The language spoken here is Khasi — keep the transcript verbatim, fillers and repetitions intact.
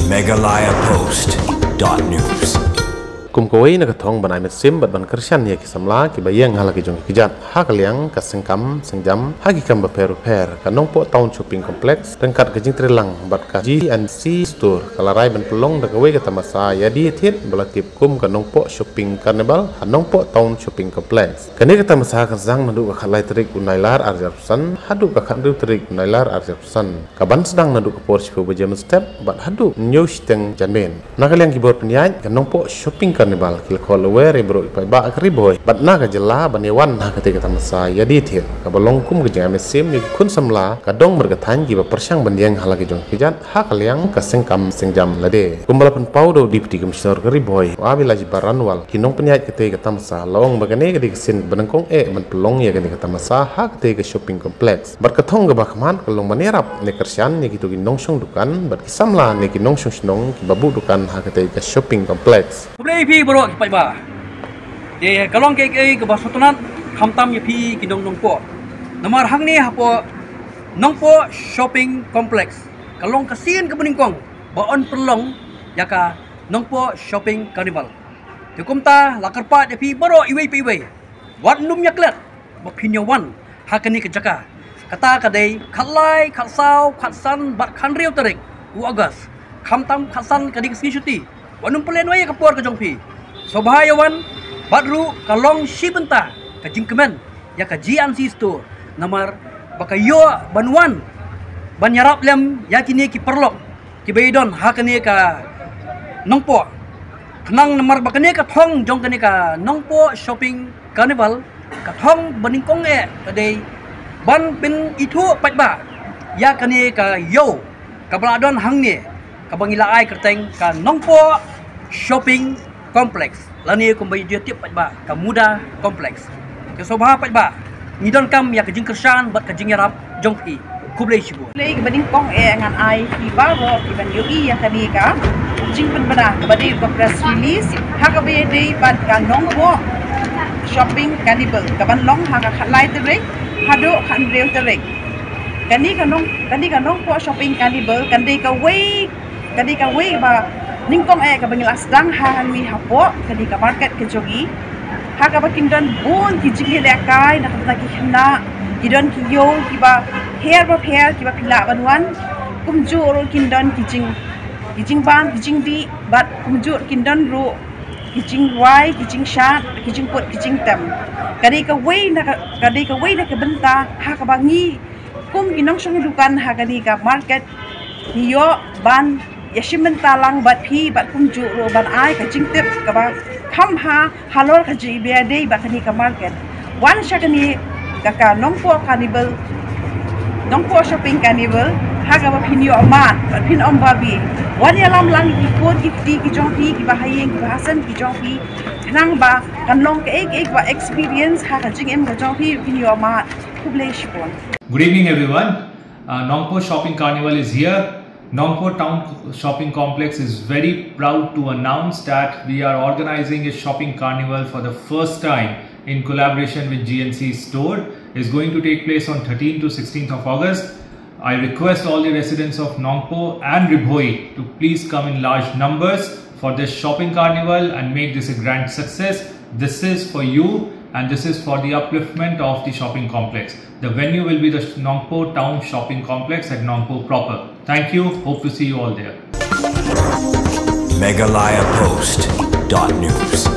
Meghalaya Post dot news. Kum kawei na ka thong ban ai mynsiem bad ban kyrshan ïa ki samla kiba ïeng ha la ki jong ki kjat ha ka liang ka seng kam seng jam ha ki kam bapher bapher, ka Nongpoh Town Shopping Complex ryngkat ka jingtreilang bad ka G N C Store ka la rai ban pynlong da kawei ka tamasa ïadie thied ba la tip kum ka Nongpoh Shopping Carnival ha Nongpoh Town Shopping Complex. Kane ka tamasa kan sdang naduh ka khatlai tarik u Nailar arhajar arphew san haduh ka khathynriew tarik u Nailar arhajar arphew san. Ka ban sdang naduh ka por shiphew baje mynstep bad haduh hynñiew shiteng janmiet. Na ka liang ki bor pynïaid ka Nongpoh Shopping Carnival ki la khot lwer ïa baroh ki paidbah ka Ri Bhoi bad na ka jylla ban ïa wan ha katei ka tamasa ïadie thied kaba long kum ka jingai mynsiem ïa ki khun samla ka dong bad ka thaiñ kiba pyrshang ban ïeng ha la ki jong ki kjat ha ka liang ka seng kam seng jam lade. Kumba la pynpaw da u Deputy Commissioner ka Ri Bhoi u Abhilash Baranwal, ki nongpynïaid katei ka tamasa la ong ba kane ka dei ka sien ba nyngkong eh ban pynlong ïa kane ka tamasa ha katei ka shopping complex. Bad ka thong kaba khmat ka long ban ïarap ne kyrshan ïa kito ki nongshong dukan bad ki samla ne ki nongshong shnong kiba buh dukan ha katei ka shopping complex. Khublei phi baroh ki paidbah. Te ka long kaei kaei kaba sngewtynnat khamtam ïa phi ki nong Nongpoh. Namar hangne hapoh Nongpoh Shopping Complex ka long ka sien kaba nyngkong ba yn pynlong ïa ka Nongpoh Shopping Carnival. Te kumta la kyrpad ïa phi baroh iwei pa iwei, wat nym ïa klet ba phin ïa wan ha kane ka jaka. Kata ka dei khatlai, khatsaw, khatsan bad khathynriew tarik u August. Khamtam khatsan ka dei ka sngi shuti. Wat nym pynlehnoh ïa ka por ka jong phi. Sngewbha ïa wan bad ruh ka long shi bynta ka jingkmen ïa ka G N C Store namar ba ka ïoh ban wan ban ïarap lem ïa kine ki paralok kiba ïadon ha kane ka Nongpoh. Khnang namar ba kane ka thong jong kane ka Nongpoh Shopping Carnival ka thong ba nyngkong eh ka dei ban pynithuh paidbah ïa kane ka ïew kaba la don hangne kaba ngi la ai kyrteng ka Nongpoh Shopping Complex. Lane kumba ïa tip paidbah ka Muda Complex. Te sngewbha paidbah ngi donkam ïa ka jingkyrshan bad ka jingïarap jong phi. Khublei shibun. Khublei kaba nyngkong eh ngan ai phi baroh phi ban ïohi ïa kane ka jingpynbna kaba dei ka press release ha kaba ïadei bad ka Nongpoh Shopping Carnival kaban long ha ka khatlai tarik haduh khathynriew tarik. Kane ka nong kane ka Nongpoh Shopping Carnival kan dei kawei ka dei kawei ba nyngkong eh kaba ngi la sdang ha hangne hapoh kane ka market ka jong ngi. Ha kaba kin don bun ki jingïalehkai na ka bynta ki khynnah, ki don ki ïew kiba pher ba pher kiba phi lah ban wan. Kumjuh ruh kin don ki jing ki jingbam ki jingdih bad kumjuh kin don ruh ki jingrwai ki jingshad ki jingput ki jingtem. Ka dei kawei na ka ka dei kawei na ka bynta ha kaba ngi kum ki nongshong dukan ha kane ka market ngi ïoh ban ïashim bynta lang bad phi bad kumjuh ruh ban ai ka jingtip kaba kham bha halor ka jingïadei bad kane ka market. Wan sha kane ka ka Nongpoh Carnival, Nongpoh Shopping Carnival ha kaba phin ïoh mad bad phin ym babe. Wan ïalam lang ki khun ki kti ki jong phi kiba ha ïing kiba ha sem ki jong phi khnang ba kan long kaei kaei kaba experience ha ka jingim ka jong phi phin ïoh mad. Khublei shibun. Good evening, everyone. Uh, Nongpoh Shopping Carnival is here. Nongpoh Town Shopping Complex is very proud to announce that we are organizing a shopping carnival for the first time in collaboration with G N C Store. It's going to take place on thirteenth to sixteenth of August. I request all the residents of Nongpoh and Ri Bhoi to please come in large numbers for this shopping carnival and make this a grand success. This is for you and this is for the upliftment of the shopping complex. The venue will be the Nongpoh Town Shopping Complex at Nongpoh proper. Thank you. Hope to see you all there. Meghalaya Post dot news.